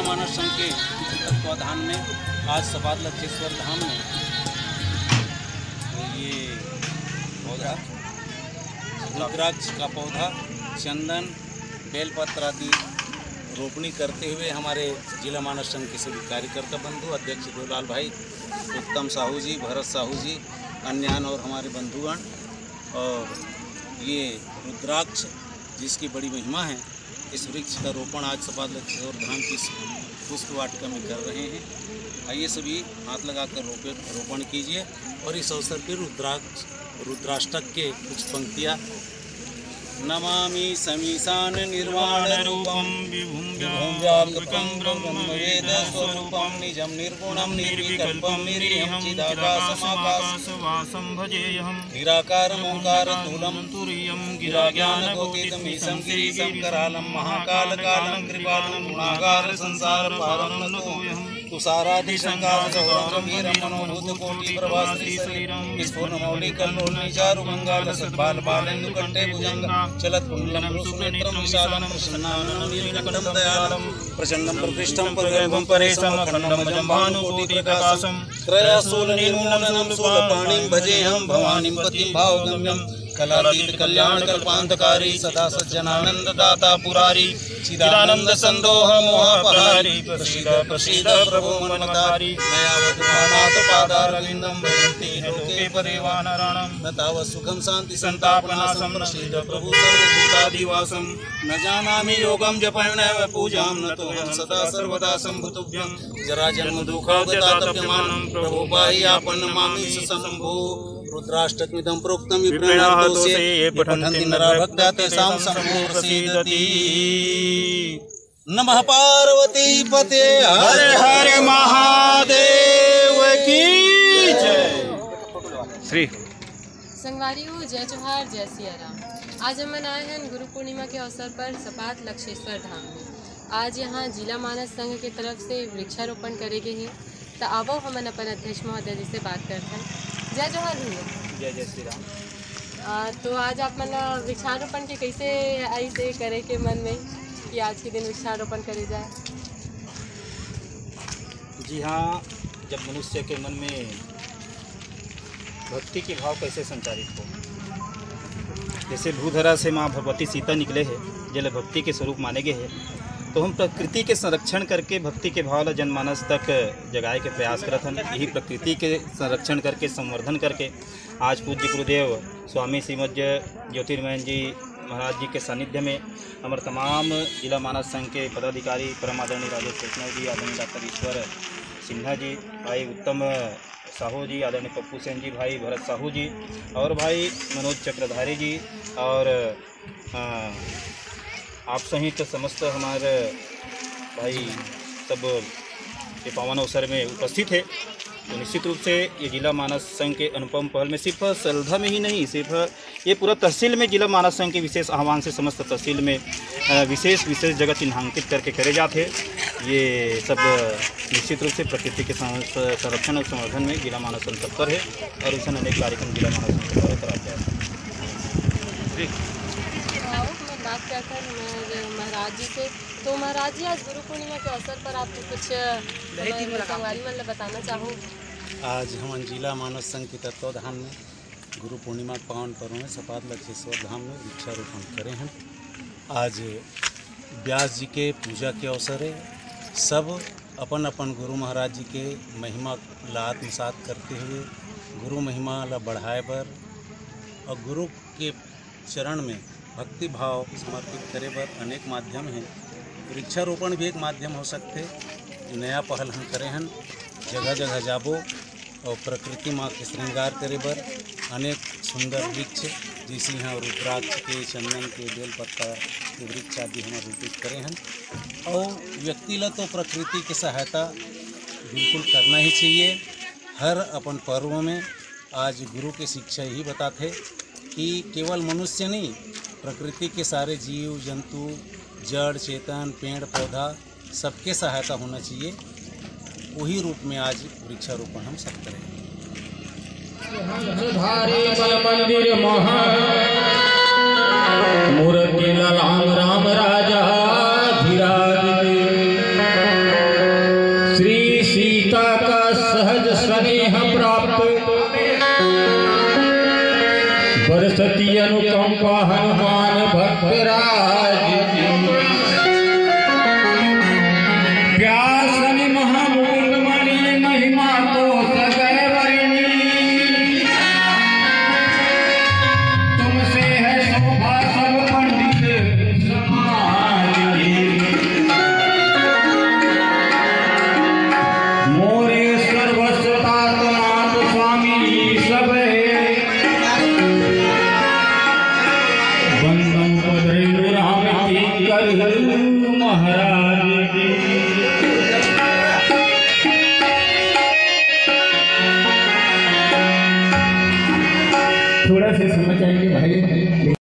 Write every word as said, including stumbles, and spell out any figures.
मानस संघ के तत्वाधान में आज सपाद लक्षेश्वर धाम में तो ये पौधा, रुद्राक्ष का पौधा, चंदन, बेलपत्र आदि रोपणी करते हुए हमारे जिला मानस संघ के सभी कार्यकर्ता बंधु, अध्यक्ष देवलाल भाई, उत्तम साहू जी, भरत साहू जी, अन्य और हमारे बंधुगण, और ये रुद्राक्ष जिसकी बड़ी महिमा है, इस वृक्ष का रोपण आज सपाद लक्षेश्वर धाम की इस पुष्प वाटिका में कर रहे हैं। आइए सभी हाथ लगाकर रोपे रोपण कीजिए और इस अवसर पर रुद्राक्ष रुद्राष्टक के कुछ पंक्तियाँ। नमामि समीशान निर्वाण रूपम विभूम व्यापकं ब्रह्म वेद स्वरूपम निजम निर्गुणम निर्विकल्पम निरीहम चिदाकाशमाकाश वासम भजेयहम निराकारम ओंकार तूलम तुरीयम गिरा ज्ञान गोतीतमीशम गिरीशम करालम महाकाल कालम कृपालम गुणागार संसार पारम नतोयहम तुषारादिशंकार गौरम वीर मनोभूत कोटि प्रभाश्री शरीरम विस्फुर मौलिकल्लोल चारु गंगा लसत बाल बालेन्दु कंठे भुजंग चलत कुंडलम सुनेत्रम विशालम प्रसन्नाननम नीलकंठम दयालम प्रचंडम प्रकृष्टम प्रगल्भम परेशम अखंडम जम्भानुकोटि प्रकाशम त्रयाशूल निर्मूलनम शूल पाणिम भजेहम भवानीम पतिम भावगम्यम कलातीत कल्याण कल्पांतकारी सदा सज्जनानंद दाता पुरारी चिदानंद संदोह मोहापहारी प्रसीद प्रसीद प्रभो मन्मथारी मया वधुमानाथ पादारविंदम भजंते लोके परेवानराणम न तावत सुखम शांति संतापनाशम प्रसीद प्रभु सर्वभूतादिवासम न जानामि योगम जपम नैव पूजाम नतोहम सदा सर्वदा शंभु तुभ्यम जरा जन्म दुखावतातप्यमानम प्रभो पाहि आपन्नमामीश शंभो रुद्राष्टकमिदं प्रोक्तं विप्रेण विप्रेण दोषे दोषे ये ये पठन्ति पठन्ति नरा नरा भक्त्या तेषां शंभो प्रसीदति। नमः पार्वती पते हर हर महादेव की जय। श्री संगवारी हो, जय जोहार, जय सिया राम। आज हमन आए हैं गुरु पूर्णिमा के अवसर पर सपात लक्षेश्वर धाम में। आज यहाँ जिला मानस संघ के तरफ से वृक्षारोपण करे गए हैं। तो आवो हमन अपन अध्यक्ष महोदय जी से बात करथन। जय जोहार भैया। जय जय श्री राम। आ, तो आज आप मन ला वृक्षारोपण के कैसे आई से करे के मन में कि आज के दिन वृक्षारोपण करे जाए? जी हाँ, जब मनुष्य के मन में भक्ति के भाव कैसे संचारित हो, जैसे भूधरा से माँ भगवती सीता निकले है, जेला भक्ति के स्वरूप माने गए है, तो हम प्रकृति के संरक्षण करके भक्ति के भाव ला जनमानस तक जगाए के प्रयास करत हन। यही प्रकृति के संरक्षण करके, संवर्धन करके आज पूज्य गुरुदेव स्वामी श्रीमद ज्योतिर्मय जी महाराज जी के सानिध्य में हमर तमाम जिला मानस संघ के पदाधिकारी परम आदरणीय राजेश वैष्णव जी, आदरणीय डॉक्टर ईश्वर सिन्हा जी, भाई उत्तम साहू जी, आदरणीय पप्पू सेन जी, भाई भरत साहू जी और भाई मनोज चक्रधारी जी और अ, आप सहित समस्त हमारे भाई सब ये पावन अवसर में उपस्थित है। तो निश्चित रूप से ये जिला मानस संघ के अनुपम पहल में सिर्फ सरधा में ही नहीं, सिर्फ ये पूरा तहसील में जिला मानस संघ के विशेष आह्वान से समस्त तहसील में अ, विशेष विशेष जगह चिन्हांकित करके करे जात है। ये सब निश्चित रूप से प्रकृति के सं-, स-, संरक्षण और संवर्धन में जिला मानस संघ तत्पर है और ऐसा अनेक कार्यक्रम जिला मानस संघ के द्वारा कराए जाए। आओ, मैं बात करता हूँ हमारे महाराज जी से। तो महाराज जी, आज गुरु पूर्णिमा के अवसर पर आप कुछ हमारे संगवारी मन ला बताना चाहो? आज हमन जिला मानस संघ के तत्वाधान में गुरु पूर्णिमा के पावन पर्व में सपाद लक्षेश्वर धाम में वृक्षारोपण करे हैं। आज व्यास जी के पूजा के अवसर है। सब अपन अपन गुरु महाराज जी के महिमा ला आत्मसात करते हुए गुरु महिमा ला बढ़ाए बर और गुरु के चरण में भक्ति भाव समर्पित करे बर अनेक माध्यम हैं। वृक्षारोपण भी एक माध्यम हो सकथे। नया पहल हम करे हन, जगह जगह जाबो और प्रकृति माँ के श्रृंगार करे बर अनेक सुंदर वृक्ष, जैसे यहाँ रुद्राक्ष के, चंदन के, बेलपत्ता के वृक्ष आदि हम रोपित करे हन। और व्यक्ति ला तो प्रकृति के सहायता बिल्कुल करना ही चाहिए। हर अपन पर्व में आज गुरु के शिक्षा यही बताथे कि केवल मनुष्य नहीं, प्रकृति के सारे जीव जंतु, जड़ चेतन, पेड़ पौधा, सबके सहायता होना चाहिए। वही रूप में आज वृक्षारोपण हम सब करें। धारी बल मंदिर महा मूर्ति ललाम राम राजा धीराज। कंपा हनुमान भक्त राज